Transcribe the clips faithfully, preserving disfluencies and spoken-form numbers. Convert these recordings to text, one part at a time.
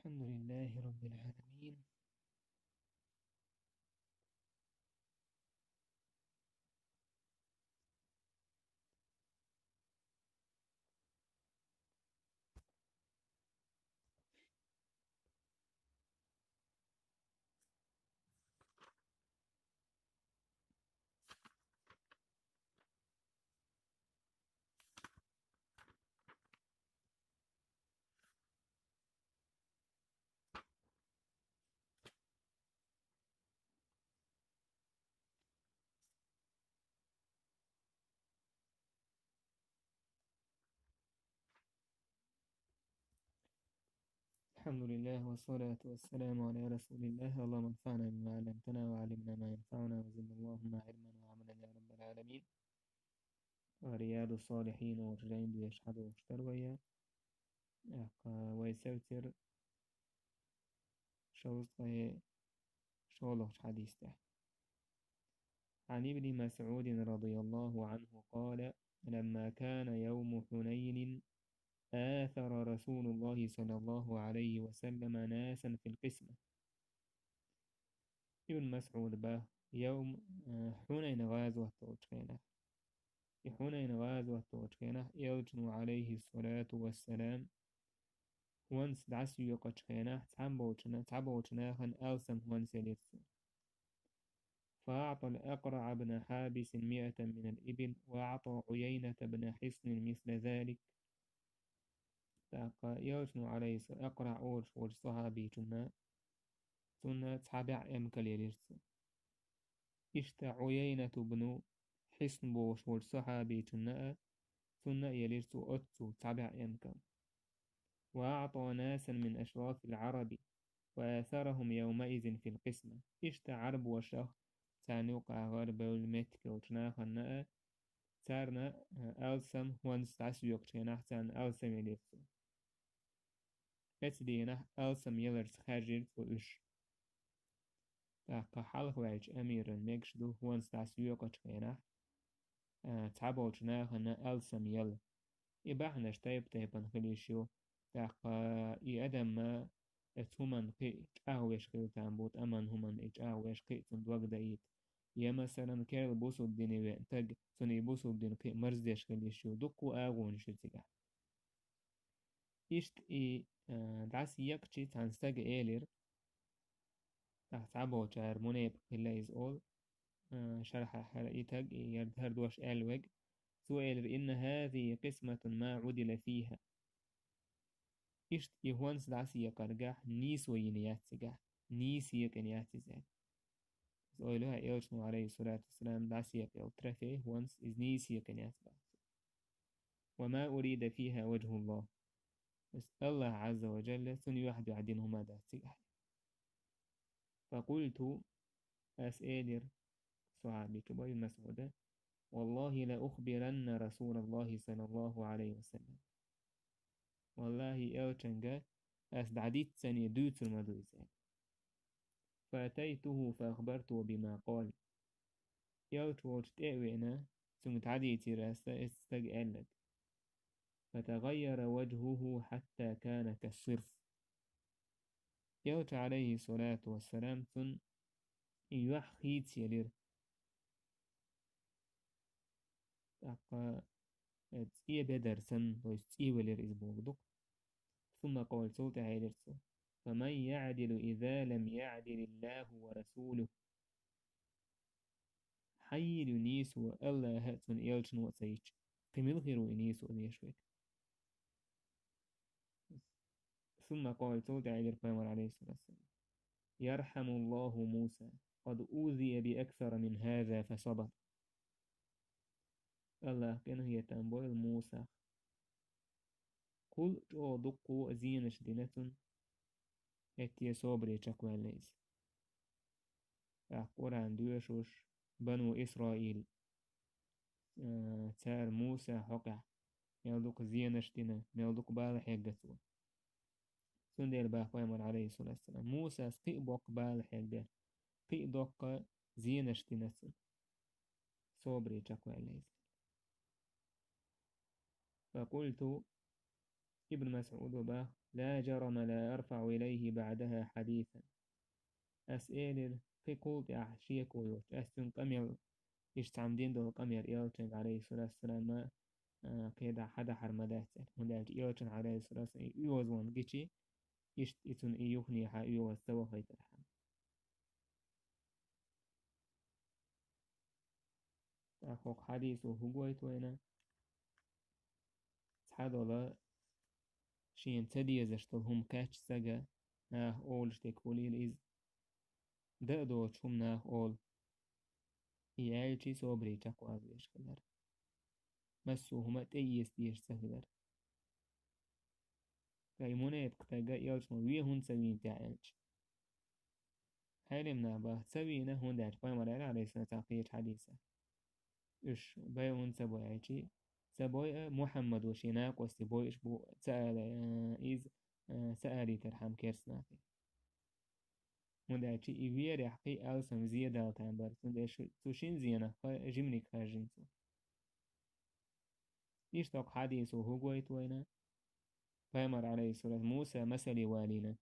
الحمد لله رب العالمين. الحمد لله والصلاة والسلام على رسول الله. اللهم انفعنا بما علمتنا وعلمنا ما ينفعنا وزدنا اللهم علما وعملا يا رب العالمين. رياض الصالحين ورجعين دويش حدو اشتر ويا. Вай севцер шовзткъе шолгъча хьадис тӀа. عن ابن مسعود رضي الله عنه قال: لما كان يوم حنين آثر رسول الله صلى الله عليه وسلم ناسا في القسمة. Ибн МасӀуда бах, йовм, э, Хьунайн гӀазот долчу хенахь. И Хьунайн гӀазот долчу хенахь, Элчано, Ӏалайхи ссалату вассалам, хӀонс дӀасайоькъучу хенахь, цхьаболчу на-, цхьаболчу нахана алсам хӀонс елира цо. فأعطى الأقرع بن حابس مائة من الإبل، وأعطى عيينة بن حصن مثل ذلك. ТӀаккха Элчано, Ӏалайхи ссалам, Акъраъ олуш волчу сахьабичунна, цунна цхьа бӀе эмкал елира цо. Иштта Ӏуяйнату бну Хьисн бохуш волчу сахьабичунна а, цунна а елира цо оццул цхьа бӀе эмкал. وأعطى ناسا من أشراف العرب وآثرهم يومئذ في القسمة. Иштта Ӏарбошах, царна юкъахь гӀарабевлла меттиг йолчу нахана а, царна, а, алсам хӀонс дӀасайоькъучу хенахь царна алсам елира цо. Оцу дийнахь алсам яларца хаьржира цо уьш. ТӀаккха хьалхаваьллачу амиран мегаш ду хӀонс дӀасайоькъучу хенахь, а, цхьаболчу нахана алсам яла. И бахьанаш тайп-тайпана хила йиш ю. ТӀаккха и адам а, оцу хӀуманна кхин а чӀагӀвеш хила там бу, тӀаман хӀуманна и чӀагӀвеш, кхин а цунна дог даийта. Я, масалан, керла бусулба дине веана стаг, цунна и бусулба дин кхин а марздеш хила йиш ю. Дуккха а агӀонаш ю цигахь. Иштта и, а, дӀасаекъча цхьана стага элира, тӀаккха цхьаболчара мунепакъ хилла иза олу, а, шархьа хӀара и стаг, и яра хӀара дош аьлла верг, цо элира: إن هذه قسمة ما عدل فيها. Иштта и хӀонс дӀасаекъаргахь нийсо йина яц цигахь, нийса екъина яц иза аьлла. Иза ойла ю, Элчано, Ӏалайхи ссалату вассалам, дӀасаекъна йолу трофей, хӀонс, иза нийса екъина яц боху. وما أريد فيها وجه الله. Иза АллахӀ Ӏазза ва Джалла цунна юьхь-дуьхьа дина хӀума дац цигахь. فقلت, ас элира, сахьабичо боху Ибн МасӀуда: والله لأخبرن رسول الله صلى الله عليه وسلم. Валлахи, Элчанга ас дӀадиццане дуьйцур ма ду иза. فأتيته فأخبرته بما قال. Элча волчу тӀе а веана, цуьнга дӀадийцира аса, оцу стага аьлларг. فتغير وجهه حتى كان كالصفر. Элча, Ӏалайхи ссалату вассалам, цуьнан и юьхь хийцаелира. ТӀаккха, э, цӀе бедар санна, то есть цӀийвелира иза бохург ду-кх. ثم قال, цул тӀаьхьа элира цо: فمن يعدل إذا لم يعدل الله ورسوله. Хьан йийр ю нийсо, АллахӀа а, цуьнан элчано а ца йича? Кхин мила хир ву и нийсо деш верг? ثم قال, цул тӀаьхьа элира пайхамара, Ӏалайхи ссалату вассалам: يرحم الله موسى، قد أوذي بأكثر من هذا فصبر. АллахӀа къинхетам бойла Мусах. Кхул чӀогӀа дуккха а зенаш дина цунна, хӀетте собаре чекхваьлла иза. ТӀаккха Къуръан доьшуш, Бану Исраил, э, цара Муса хьокъехь мел дукха зенаш дина, мел дукха бала хьегна цо. Цундела боху пайхамара, Ӏалайхи ссалату вассалам, Мусас кхин а боккха бала хьегна, кхин а доккха зенаш дина цунна. Собаре чекхваьлла иза. فقلت, Ибн МасӀуда боху, لا جرم لا أرفع إليه بعدها حديثا. Ас элира, кхин кхул тӀехь шеко йоцуш, ас цуьнан къамел, иштта цхьамма дина долу къамел элчанга, Ӏалайхиссалату вассалам, а, кхидӀа хьадахьар ма дац аьлла. ХӀунда аьлча элчанна, Ӏалайхиссалату вассалам, и оьгӀазвахна гичи, иштта и цунна и юханехьа оьгӀаз ца вахийтархьама. ТӀаккха хӀокху хьадисо хӀун гойту вайна? Цхьадолу шена ца дезаш долу хӀума кхаьчча стага, наха олуш дерг хуьлийла иза, дан а доцуш хӀума наха олу. И аьлчи собаре чекхвала везаш хилар. Массо а хӀума а тӀеэца дезаш ца хилар. Ткъа и мунепакъ стага элчано вен хӀунда ца вийна техьа аьлча? Хьеламна баха ца вийна, хӀунда аьлча пайхамар аьлла, Ӏалайхиссалату вассалам, кхечу хьадисехь: уьш бай хӀунда ца бой аьлчи, ца бой а, Мухьаммадо шен накъостий бойуш бу ца ала, э, иза, э, ца алийтархьама керстанахе. ХӀунда аьлча и верехь кхин алсам зен дала там бара, цундела шу-, цу шина зенах кхин жиманиг харжина цо. Иштта хӀокху хьадисо хӀун гойту вайна? Пайхамар, Ӏалайхиссалату, Муса масале валийна.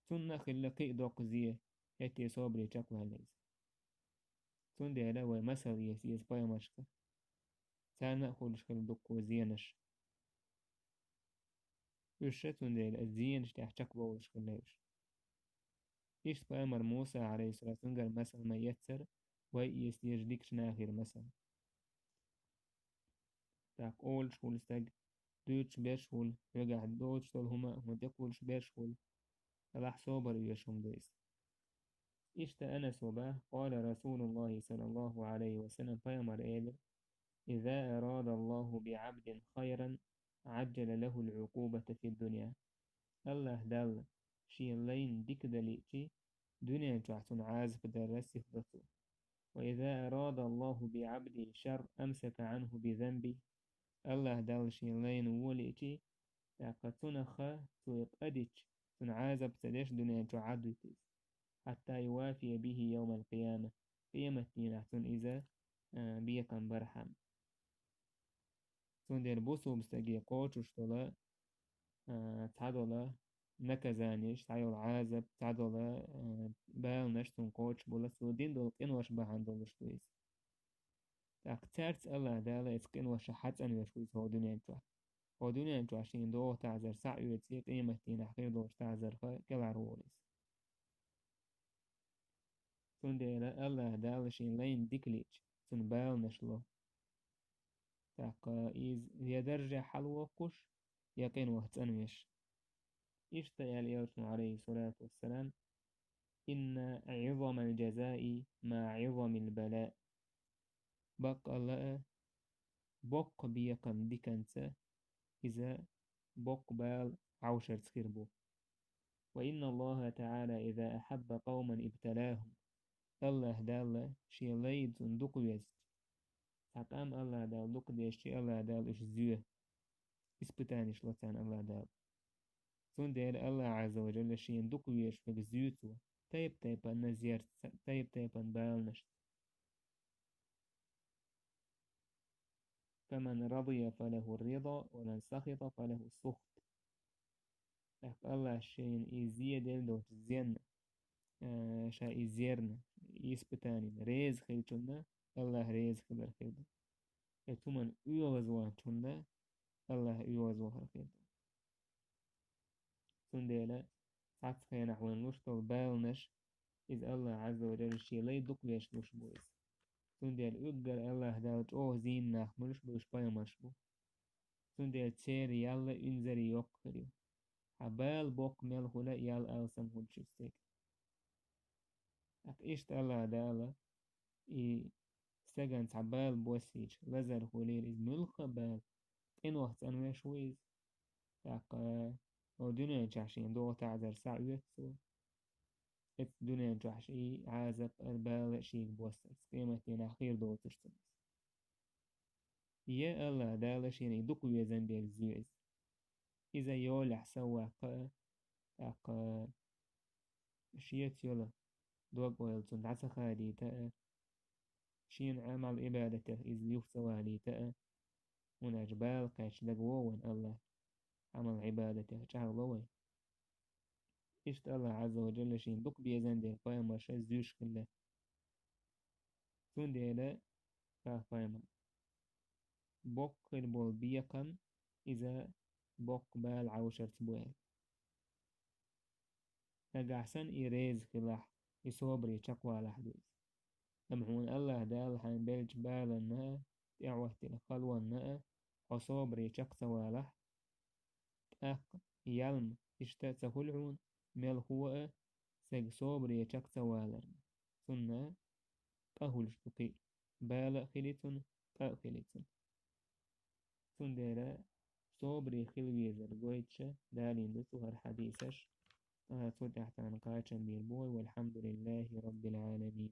Цунна а хилла кхин а доккха зен, хӀетте собаре чекхваьлла иза. Цундела вай масал эца еза пайхамаршкара. Царна а хуьлуш хилла дуккха зенаш. Уьш а цундела зенаш тӀехь чекхбовлуш хилла уьш. Иштта пайхамар Муса, Ӏалайхиссалату, цуьнгара масал ма-эццара, вай эца еза дикачу нахера масал. ТӀаккха олуш хуьлу стаг, дуьйцуш берш хуьлу, вегахь доцуш долу хӀума а хӀун тӀекхуллуш берш хуьлу. Делахь собар оьшу хӀума ду иза. Иштта Анаса боху, къала Расулуллахи саллаллаху Ӏалайхи ва саллам, пайхамар элира: «Иза арада Аллаху би Ӏабдин хайран, Ӏаджала лахул Ӏукъубата фид дунья». АллахӀ Далла шен лайна дика далийчи, дуьнен чохь цунна Ӏазап дарра сиха до цо. «Ва иза арада Аллаху би Ӏабдихи шарр, амсака Ӏанху би занбихи». АллахӀ Далла шен лайна волийчи, тӀаккха цунах цо и къа дичи, цунна Ӏазап ца деш дуьнен чохь Ӏадвуьту иза. «Хьатта ювафия бихи йовмал къияма». Къематдийнахь цунна иза, а, бекхам бархьама. Цундела бусулба стаге кхочуш долу, а, цхьадолу наказание, цхьайолу Ӏазап, цхьадолу, а, баланаш цунна кхочуш болу, цо дина долу къинош бахьана долуш ду иза. ТӀаккха цаьрца АллахӀ Дала эцу къиношах хьацӀанвеш ву иза хӀокху дуьнен чохь. ХӀокху дуьнен чохь шена догӀу таӀзар схьа а оьций, къематдийнахь хир долуш таӀзарх кӀелхьарволу иза. Цундела АллахӀ Дала шен лайна дика лиъча, цунна баланаш ло. ТӀаккха иза я даржехь хьалавоккхуш, я къинойх цӀанвеш. Иштта аьлла элчано, Ӏалайхиссалату вассалам: «Инна Ӏизамал джазаи ма Ӏизамил балаъ». Баккъалла а, боккха бекхам диканца иза боккха бала Ӏовшарца хир бу. «Ва инна Аллаха таӀала иза ахьабба къавман ибталахум». АллахӀ Далла шен лайна цунна дукха везча, цхьа къам АллахӀ Далла дукха дезчи, АллахӀ Далла уьш зоь. Испытанеш ло царна АллахӀ Далла. Цундела АллахӀ Ӏазза ва Жалла шена дукха везаш верг зоь цо, тайп-тайпана зерца, тайп-тайпана баланашца. «Фаман радия фалаху рида, ва ман сахита фалаху сухт». ТӀаккха АллахӀа шена и зен делла долчу зенна, э, ша и зерна, и испытанина реза хилчунна, АллахӀ реза хилар хир ду. Эцу хӀуманна оьгӀазвахначунна АллахӀ оьгӀазвахар хир ду. Цундела цхьацца хенахь вайна луш долу баланаш, иза АллахӀ Ӏазза ва Жалла шен лай дукха веш луш бу иза. Цундела уггар АллахӀ Далла чӀогӀа зийна нах муьлш бу, уьш пайхамарш бу. Цундела церан ял а инзаре йоккха хир ю. Хьан бала боккха мел хуьлу а, ял алсам хуьлу шуьца стеган. ТӀаккха иштта АллахӀ Дала и стагана цхьа бала боссийча, лазар хуьлийла иза муьлхха а бала, къинойх цӀанвеш ву иза. ТӀаккха хӀокху дуьнен чохь шена догӀу таӀзар схьа а оьцу цо. Эцу дуьнен чохь шен Ӏазап а, бала а шега боссарца, къематдийнахь хир доцурца. Я АллахӀ Дала шена и дукха везан берг зоь иза. Иза йолехь сов ваккха а, тӀаккха шеца йолу дог-ойла цунна дӀа ца хадийта а, шена Ӏамал-Ӏибадатех иза юха ца валийта а, хӀунда аьлча бала кхаьчча дага вогӀу вайн АллахӀ. Ӏамал-Ӏибадатех чӀагӀло вай. Иштта АллахӀ Ӏазза ва Джалла шийна дукха безам дина пайхамараш зуьйш хилла. Цундела бах пайхамара: «Боккха хир болу бекхам, иза боккха бала Ӏовшарца бу», – аьлла. Нагахь санна и реза хилахь, и собаре чекхвалахь ду иза. Амма хьуна АллахӀ Дала хьайна беллачу баланна а, тӀехӀоттина халонна а хьо собаре чекх ца валахь, тӀаккха ялма иштта а ца хуьлу хьуна, мелхо а, стаг собаре чекх ца валарна. Цунна къа хуьлуш ду кхин а, бала а хили цунна, къа а хили цунна. Цундела собаре хила везар гойтуш далийна ду цу хӀара хьадисаш. Ткъа цу тӀехь тахана кхачам бийр бу вай, валхьамдулиллахӀи раббил Ӏаламин.